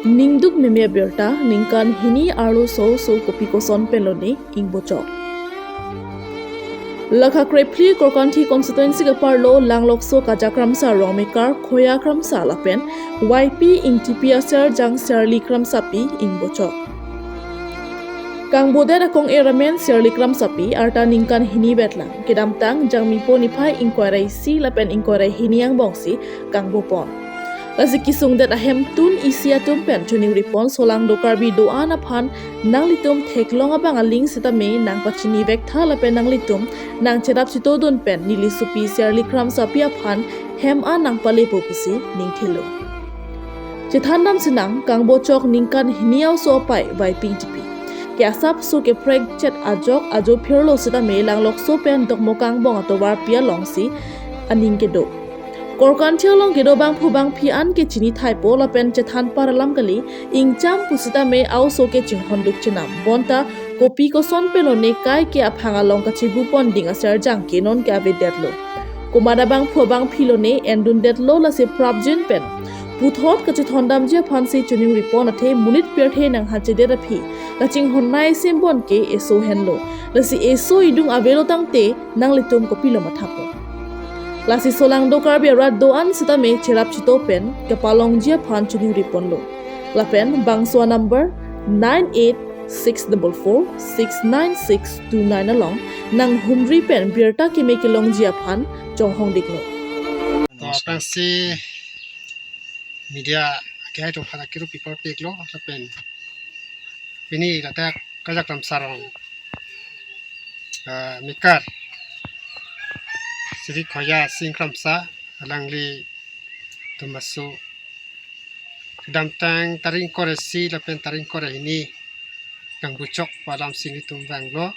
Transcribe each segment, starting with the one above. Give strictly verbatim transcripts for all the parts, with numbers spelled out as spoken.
Ningduk meme abirta, ningkan hini arloso oso kopi koson pen lone ingbochok. Lakha krephli Korkanthi constituency keparlo Langlokso Kaja Kramsa rong mekar Khoya Kramsa lapen Y P Ingtipi aserjang Serli Kramsapi ingbochok. Kangbodet akong-er amen Serli Kramsapi arta ningkan hini vetlang, kedamtang Jangmipo niphai ingkoi ra isi lapen ingkoi ra hini angbongsi kangbopon. Lasi kesungdet ahemtun isi atum pen choningripon Solangdo Karbi do-an aphan nanglitum theklong abang aling sitame nangpachini vektha lapen nanglitum nangcherap chitodun pen neli sopi Serli Kramsapi aphan hem an nangpalepo pusi ningthelo. Chethandam sinang, kangbochok ningkan hini a-oso apai Y P Ingtipi ke asapso keprekchet ajok ajo phirlo sitame Langlokso pen Dokmoka angbong atovarpi alongsi aning kedo. Korkanthi along kedo bangphu bangphi an ke chini thaipo lapen chethan par alam kali, ingcham pusitame a-oso ke chinghonduk chenam. Bonta kopi koson pen lone kai ke aphang along kachebupon ding aserjang ke non ke avedetlo. Komat abangphu abangphi lone endundetlo, lasi prapjin pen puthot kachethondamji aphansi choningripon athe monit pirthe nanghachedet aphi kachinghon nai simbon ke eso henlo. Lasi eso idung avelo tangte nanglitum kopilo mathapo. Lasi Solangdo Karbi arat do-an sitame cherap chito pen kepalongji aphan choningripon lo. Lapen bangso a-number nine eight six double four six nine six two nine along nanghumri pen birta keme kelongji aphan chonghong diklo. To aphrangsi media akehai atum aphan akiru pipor peklo lapen pini ladak Kaja Kramsa rong, ah, mekar Sri Khoya Sing Kramsa alanglitum aso kedamtang tarik ingkoi ra isi lapen tarik ingkoi ra hini kangbochok pu alamsi nelitum vanglo.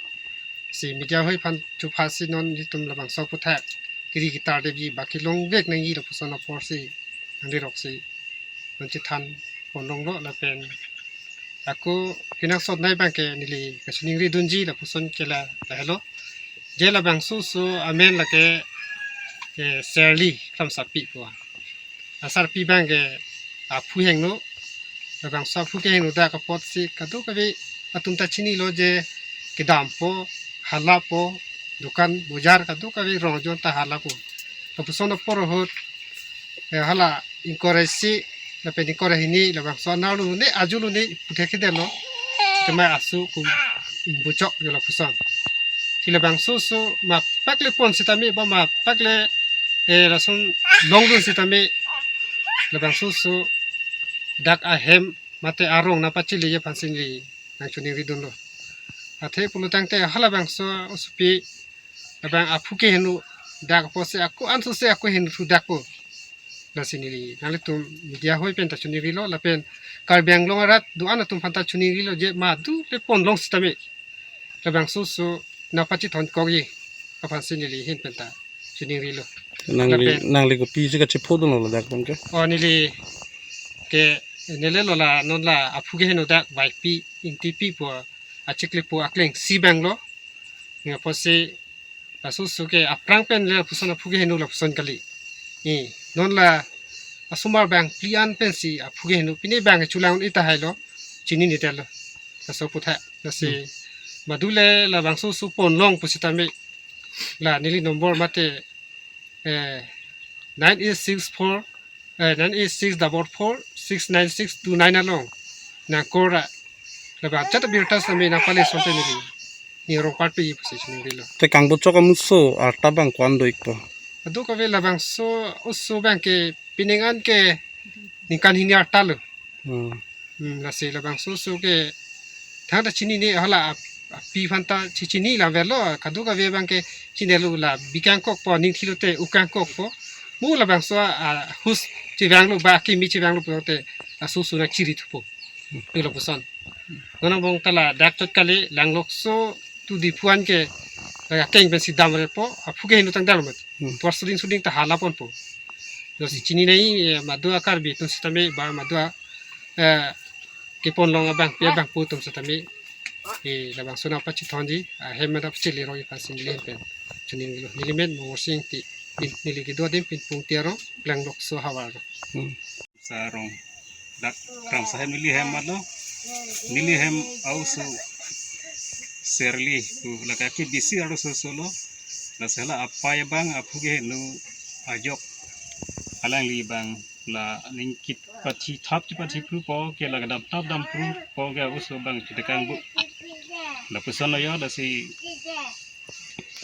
Si media hoi aphan chupha si non nelitum labangso aputhak kiri kitar devi baki longvek nangji lapuson aporsi nangli roksi non chethan ponlonglo lapen ako kenangsot nai abangke neli kachiningri dunji lapuson ke la tahelo. Je labangso oso amen lake, eh, Serli Kramsapi pu. Asarpi abangke aphu heno, labangso aphu keheno dak apotsi kadokave atum ta chinilo je kedampo, halapo, dukan bojar kadokave rong ajon ta halapo. Lapuson apor ahut, eh, hala ingkoi ra isi lapen ingkoi ra hini labangso anerlo ne ajo lo ne puthek kedetlo. Tema aso kum ingbochok jo lapuson. Si labangso oso ma paklepon sitame ba ma pakle, eh, lason longdun sitame labangso oso dak ahem mate arong nangpacheleji aphansi neli nangchiningri dunlo. Athe pulo tangte halabangso osopi labang aphu keheno dak apotsi ako ansose ako heno thu dakpo. Lasi neli nanglitum media hoi pen ta chiningrilo lapen Karbi Anglong arat do-an atum aphan ta chiningrilo je madu le ponlong sitame labangso oso nangpachethon kokji aphansi neli ahin pen ta chiningrilo. Nangli, lapen nangli kopisi kachepho dunlo ladak abangke? O neli ke neli lo la non la aphu keheno dak Y P Ingtipi pu achiklepo akleng si abanglo. Nangpotsi laso oso ke aphrang pen le lapuson aphu keheno lapuson kali. Eh, non la asomar bangphli an pensi aphu keheno pine abang chulang ita hailo chininedetlo. Laso aputhak lasi Hmm. madu le labangso oso ponlong pusitame la neli number mate, eh, nine eight six four, eh, nine eight six double four six nine six two nine along nangkor ra labang chat abirta sitame nangpalesonte neli ning rong parpe pusi chiningrilo. Te kangbochok amuso arta abang ko-an do-ikpo? Kadokave labangso oso abangke pining an ke ningkan hini arta lo. Hmm. Hmm, lasi labangso oso ke thangta chinine hala ap-, api aphan ta chi-, chini la avelo, kadokave abangke chinilo la bikang kokpo, ning thilote ukang kokpo. Mo labangso a, a, hus chevanglo ba kimi chevanglo pulote laso oso nangchiri thupo. Pu lapuson. Non angbong ta ladak chot kali Langlokso to Diphu an ke la keng pensi damrepo, aphu keheno tang damlo mat. Hmm. Tuar suding suding ta halaponpo. Lasi chininei, eh, madu a Karbi atum sitame ba madu a, eh, keponlong abangpi abangpo atum sitame, eh, labangso nangpachethonji ahem nangpachelerongji aphansi neli ahin pen chiningrilo. Neli men Mongor Sing Ingti, neli kedo adim Pinpung Tiarong, Langlokso havar. Hmm. Sarong. Dak Kramsa hem neli hem matlo. Neli hem a-oso Serli pu lake ke bisi arloso solo. Lasi hala apei abang aphu ke heno ajok. Alangli abang la ningkit pathi thap chipathi pru po ke la kedam thap dam pru po ke a-oso abang chitekang bu. Lapuson lo yo, lasi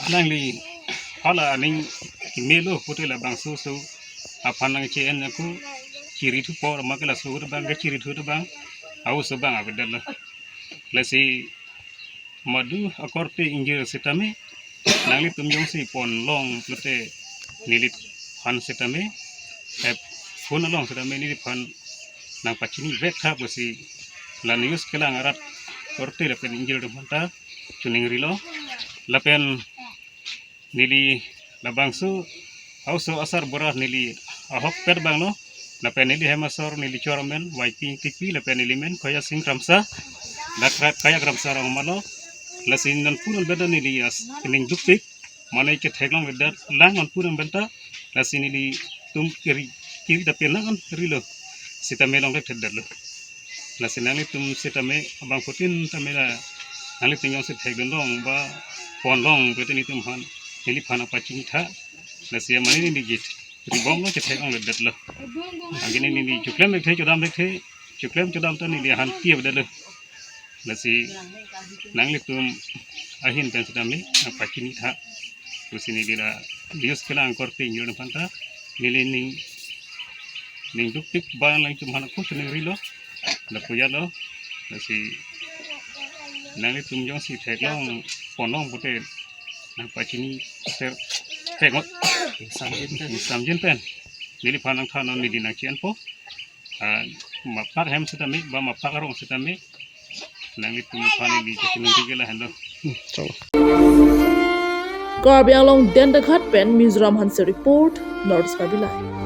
alangli hala aning kemelo pute labangso oso aphan nang che-en ako chiri thu po ma ke laso ahut abang ke chiri thu abang a-oso abang avedetlo. Lasi madu akorte ingjir sitame nanglitum jongsi pon long pute neliphan sitame, eh, phone along sitame neliphan nangpachini vek tha pusi la news kelang arat korte lapen ingjir atum aphanta choningrilo. Lapen neli labangso a-oso asar bura neli ahokpet abanglo. Lapen neli hem asor neli chor amen Waipi Ingtipi lapen neli men Khoya Sing Kramsa. Dak Kra-, Kaya Kramsa arong matlo. Lasi non pu non benda neli as kening dukpik mane ketheklongledet lang non pu non benda. Lasi nelitum kiri kiri tapi lang non rilo sitame longlethedetlo. Lasi nanglitum sitame abangphutin tame la nanglitum jongsi thekdun long ba pon long pute nelitum aphan neliphan nangpachini tha. Lasi mane neli git ribomlo ketheklongledetlo. Anke neli choklem lekthe chodam lekthe, choklem chodam ta neli ahan tiap detlo. Lasi nanglitum ahin pen sitame nangpachini tha pusi neli la news kelang korte ingjir atum aphanta neli ning ning dukpik ba nangtum aphan ako choningrilo. Lapu ya lo. Lasi nanglitum jongsi theklong pon long pute nangpachini ser theklong samjin pen. Neliphan nangthan non neli nangche-enpo. Ah, mapak hem sitame ba mapak arong sitame nanglitum aphan neli kachiningri ke lahenlo. Karbi Anglong Dendaghat pen Mizoram Hanse report, North Karbi Live.